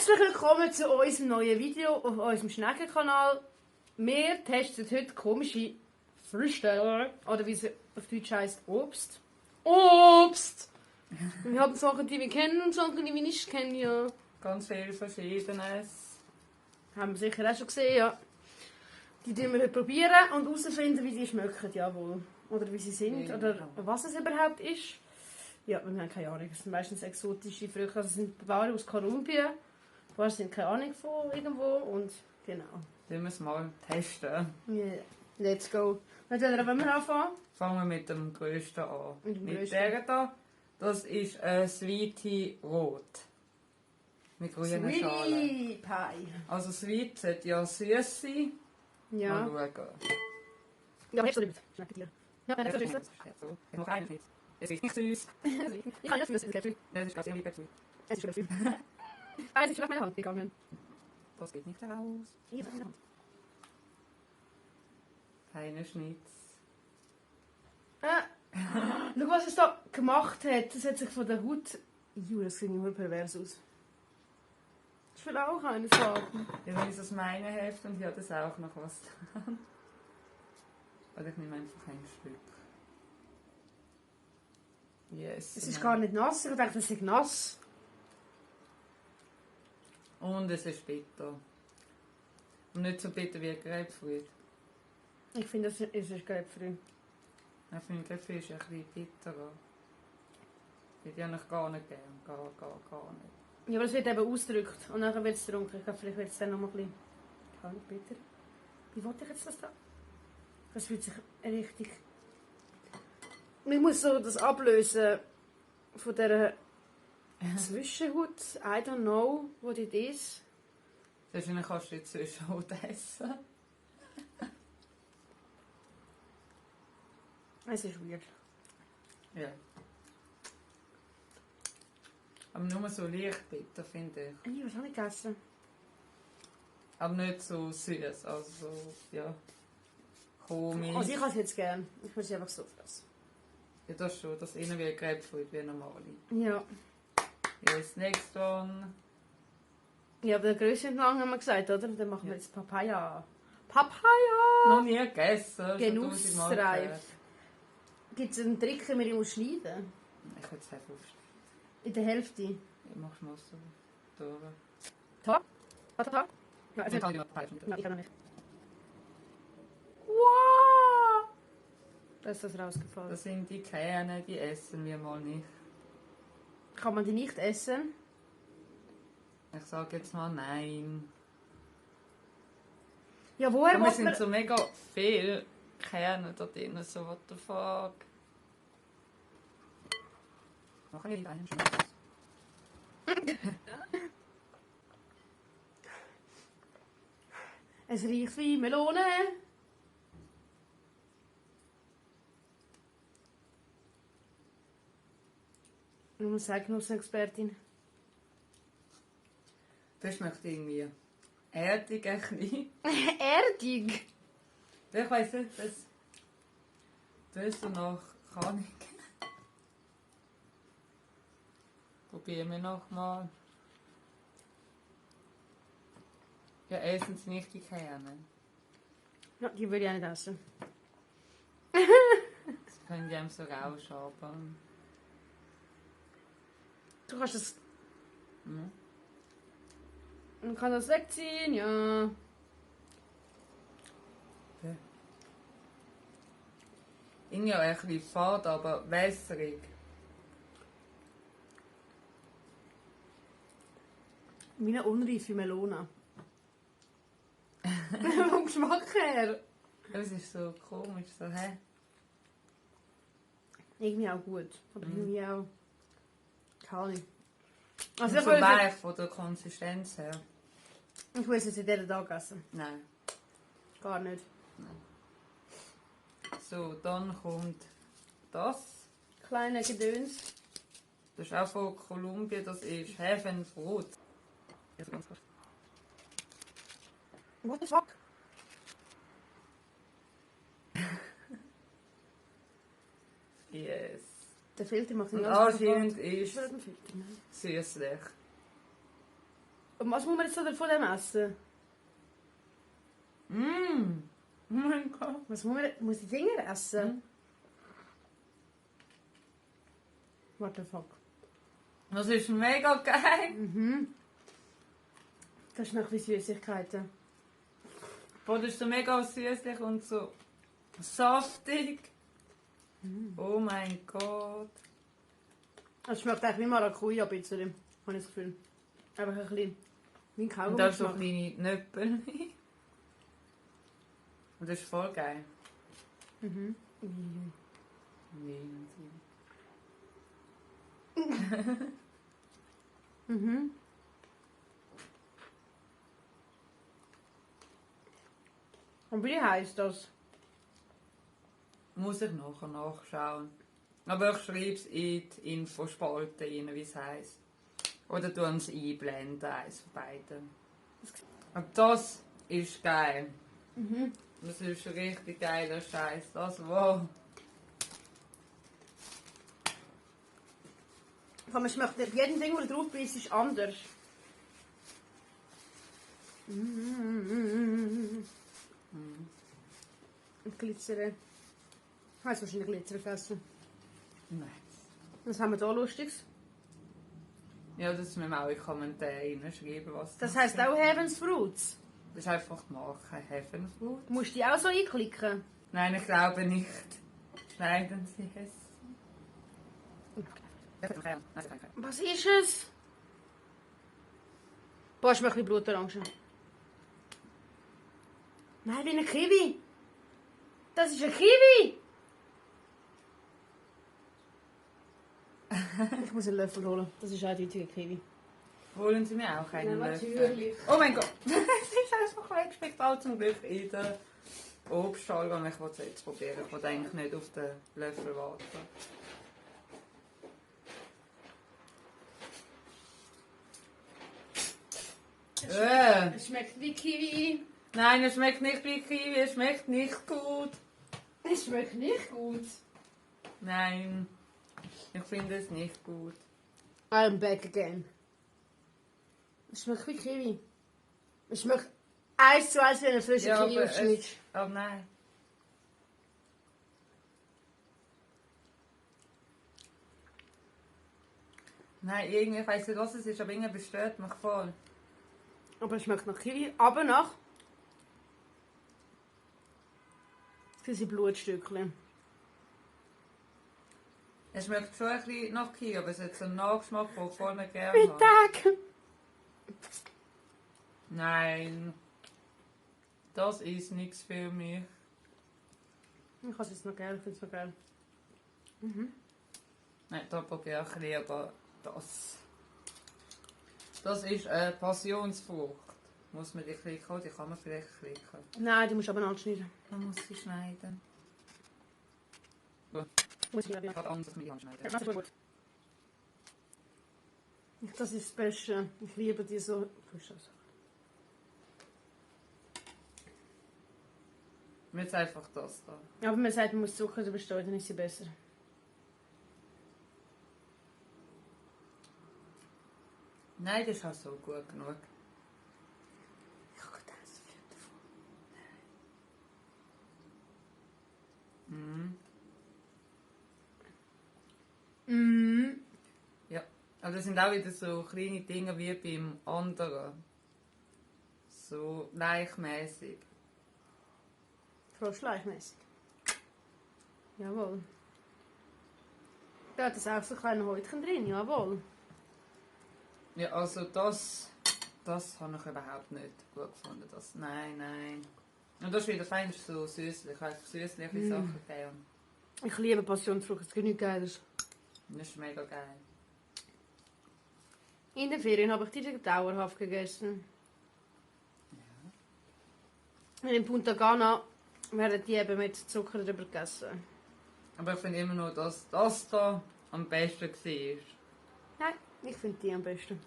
Herzlich willkommen zu unserem neuen Video auf unserem Schneckenkanal. Wir testen heute komische Früchte, oder wie es auf Deutsch heisst, Obst. Obst! Wir haben Sachen, die wir kennen und Sachen, die wir nicht kennen, ja. Ganz viel Verschiedenes. Haben wir sicher auch schon gesehen, ja. Die wir heute probieren und herausfinden, wie die schmecken, jawohl. Oder wie sie sind, Ja. oder was es überhaupt ist. Ja, wir haben keine Ahnung. Es sind meistens exotische Früchte. Also es sind Ware aus Kolumbien. Ein paar sind keine Ahnung von irgendwo. Und genau. Wollen wir es mal testen? Yeah. Let's go. Wollen wir anfangen? Fangen wir mit dem grössten an. Mit dem Mit grössten. der da. Das ist ein Sweetie Rot. Mit grüner Schale. Sweetie Pie. Also Sweet sollte ja süß sein. Ja. Mal schauen. Ja, aber hebst du nicht. Schmeckt dir. Ja, Ja, dann das hebst du ist so. Ich noch einen jetzt. Es ist nicht süß. Ich kann nicht für das Gefühl. Das ist ganz ehrlich gut. Es ist schon Gefühl. Es ist schon auf meine Hand gegangen. Das geht nicht raus. Ich habe meine Hand. Keine Schnitz. Schau, was es da gemacht hat. Das hat sich von der Haut... Das sieht nur pervers aus. Ich will auch eines haben. Ja, wenn ich das meine Hälfte und hier hat es auch noch was dran. Oder ich nehme einfach ein Stück. Yes. Es ist gar nicht nass. Ich dachte, es ist nass. Und es ist bitter. Und nicht so bitter wie Grapefruit. Ich finde, es ist Grapefruit. Ich finde Grapefruit ist ein bisschen bitterer. Ich hätte ja noch gar nicht gern. Gar nicht. Ja, aber es wird eben ausgedrückt. Und dann wird es getrunken. Ich glaube, vielleicht wird es dann noch mal ein bisschen... Gar nicht bitter. Wie wollte ich jetzt das da? Das fühlt sich richtig... Ich muss so das ablösen von dieser Zwischenhaut. I don't know what it is. Wahrscheinlich kannst du jetzt Zwischenhaut essen. Es ist weird. Ja. Aber nur so leicht bitter, finde ich. Was habe ich gegessen? Aber nicht so süß. Also so, ja. Komisch. Also ich habe es jetzt gern. Ich muss es einfach so fressen. Ja, das schon. Das ist innen wie Grapefruit, wie normale. Ja. Yes, next one. Ja, aber der Größe entlang haben wir gesagt, oder? Dann machen wir Ja. jetzt Papaya. Papaya! Noch nie gegessen. schon Genussreif. 1000 Mal gehört. Gibt es einen Trick, wie man schneiden muss? Ich würde es einfach aufschneiden. In der Hälfte. Ich mache es mal so durch. Ta? Ta? Ja, Ich kann die Papaya schneiden. Nein, ich kann noch nicht. Wow! Da ist das rausgefallen. Das sind die Kerne, die essen wir mal nicht. Kann man die nicht essen? Ich sage jetzt mal nein. Ja, woher Aber es muss sind man... so mega viele Kerne da drin, so what the fuck. Machen wir einen Schluss. Es riecht wie Melone. Ich muss sagen, Nussexpertin. Das schmeckt irgendwie erdig ein bisschen. Erdig? Ich weiss nicht, das ist so nach Kanik. Probieren wir nochmal. Ja, essen Sie nicht die Kerne. Ja, die würde ich auch nicht essen. Das können die einem so rausschaben. Du kannst das... Hm? Man kann das wegziehen, ja. Irgendwie auch ein bisschen fad, aber wässrig. Wie eine unreife Melone. Vom Geschmack her. Das ist so komisch, so, hä? Irgendwie auch gut. Aber irgendwie auch... Keine Ahnung. Also Und ich so will, weich von der Konsistenz her. ich will es jetzt in diesem Tag essen. Nein. Gar nicht. So, dann kommt das. Kleine Gedöns. Das ist auch von Kolumbien, das ist Heaven Fruit. Also ganz kurz. What the fuck? Yes. Der Filter macht Und den ganzen anscheinend Tag. ist Ich will den Filter nehmen. süßlich. Und was muss man jetzt so von dem essen? Oh mein Gott. Was muss ich Finger essen? What the fuck? Das ist mega geil. Das schmeckt wie Süßigkeiten. Boah, das ist so mega süßlich und so saftig. Oh mein Gott. Es schmeckt eigentlich wie Maracuja ein bisschen, habe ich das Gefühl. Einfach ein bisschen wie ein Kaugummi. Und da so kleine Nöppel. Und das ist voll geil. Mhm. Mhm. Und wie heisst das? Muss ich nachher nachschauen. Aber ich schreibe es in die Infospalte rein, wie es heisst. Oder tun es einblenden, eins von beiden. Und das ist geil. Das ist richtig geiler Scheiß. Das wow. Man schmeckt nicht. Jedem Ding, das drauf ist, ist anders. Und Glitzer. Heißt wahrscheinlich Glitzer fressen. Nice. Was haben wir da Lustiges? Ja, das müssen wir auch in die Kommentare reinschreiben, was Das heisst auch Heaven's Fruits. Das ist einfach die Marke Heaven Food. Musst du die auch so einklicken? Nein, ich glaube nicht. Schneiden Sie es. Was ist es? Boah, schmeckt wie Blutorange. Nein, wie eine Kiwi. Das ist eine Kiwi. Ich muss einen Löffel holen. Das ist eindeutig eine Kiwi. Holen Sie mir auch einen Ja, Löffel? natürlich. Oh mein Gott, es ist einfach weggespeckt, all zum Glück in der Obstschale. Und ich will es jetzt probieren. Ich will eigentlich nicht auf den Löffel warten. Es schmeckt wie Kiwi. Nein, es schmeckt nicht wie Kiwi, es schmeckt nicht gut. Es schmeckt nicht gut. Nein, ich finde es nicht gut. I'm back again. Es schmeckt wie Kiwi. Es schmeckt 1:1 wie eine frische Kiwi aufschnitt. Oh nein. Nein, irgendwie, ich weiss nicht, was es ist, aber irgendwie bestört mich voll. Aber es schmeckt nach Kiwi. Aber nach... Das sind Blutstückchen. Es schmeckt schon ein bisschen nach Kiwi, aber es hat so einen Nachgeschmack, den ich voll nicht gerne habe. Mittag! Nein. Das ist nichts für mich. Ich habe es jetzt noch geil, ich finde es noch geil. Nein, da probiere ich lieber das. Das ist eine Passionsfrucht. Muss man die klicken? Die kann man vielleicht klicken. Nein, die musst du aber anschneiden. Man muss sie schneiden. Muss ich Ich habe Angst, dass man die anschneiden. Ja, das ist gut. Das ist das Beste. Ich liebe die so. Jetzt einfach das da. Aber man sagt, man muss Zucker übersteuern, dann ist sie besser. Nein, das ist auch so gut genug. Ich habe das davon. Ja, aber das sind auch wieder so kleine Dinge wie beim anderen. So leichtmäßig. Froschleichmäßig. Jawohl. Da hat es auch so kleine Häutchen drin, jawohl. Ja, also das habe ich überhaupt nicht gut gefunden. Das, nein. Und das ist wieder fein, das ist so süßlich. Einfach süßliche Sachen gegeben. Ich liebe Passionsfrucht, es gibt nichts Geiles. Das ist mega geil. In den Ferien habe ich die dauerhaft gegessen. Ja. In Punta Cana werden die eben mit Zucker drüber gegessen. Aber ich finde immer noch, dass das da am besten war. Nein, ich finde die am besten.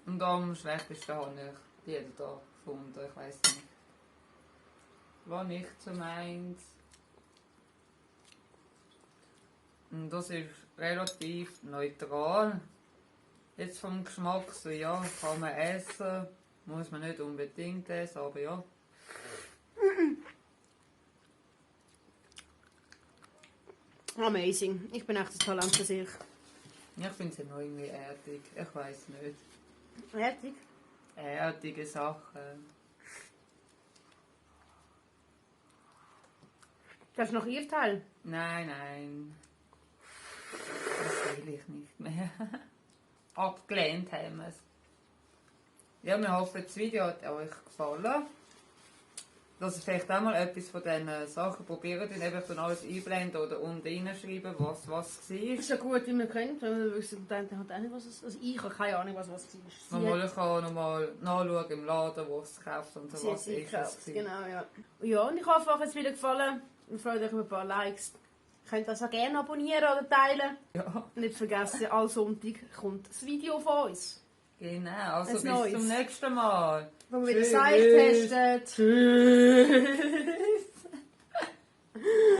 Und am schlechtesten habe ich die da gefunden. Ich weiss nicht. War nicht so meins. Und das ist relativ neutral. Jetzt vom Geschmack so, ja, kann man essen, muss man nicht unbedingt essen, aber ja. Amazing. Ich bin echt total an für sich. Ich finde sie noch irgendwie erdig, ich weiß nicht. Fertig? Erdige Sachen. Das ist noch ihr Teil. Nein. Das will ich nicht mehr. Abgelehnt haben wir es. Ja, wir hoffen, das Video hat euch gefallen. Dass ihr vielleicht auch mal etwas von diesen Sachen probiert und eben alles einblenden oder unten reinschreiben, was war. Das ist ja gut, wie man kennt, wenn man wissen, dann hat auch nicht, was es. Also ich habe keine Ahnung, was es war. Ich kann nochmal nachschauen im Laden, wo es gekauft und so was ist es. Genau, ja. Ja, und ich hoffe, euch hat es wieder gefallen. Und freut euch über ein paar Likes. Ihr könnt das auch gerne abonnieren oder teilen. Ja. Und nicht vergessen, all Sonntag kommt das Video von uns. Genau, also Ein bis neues. zum nächsten Mal. Wo wir wieder Seich testen. Tschüss.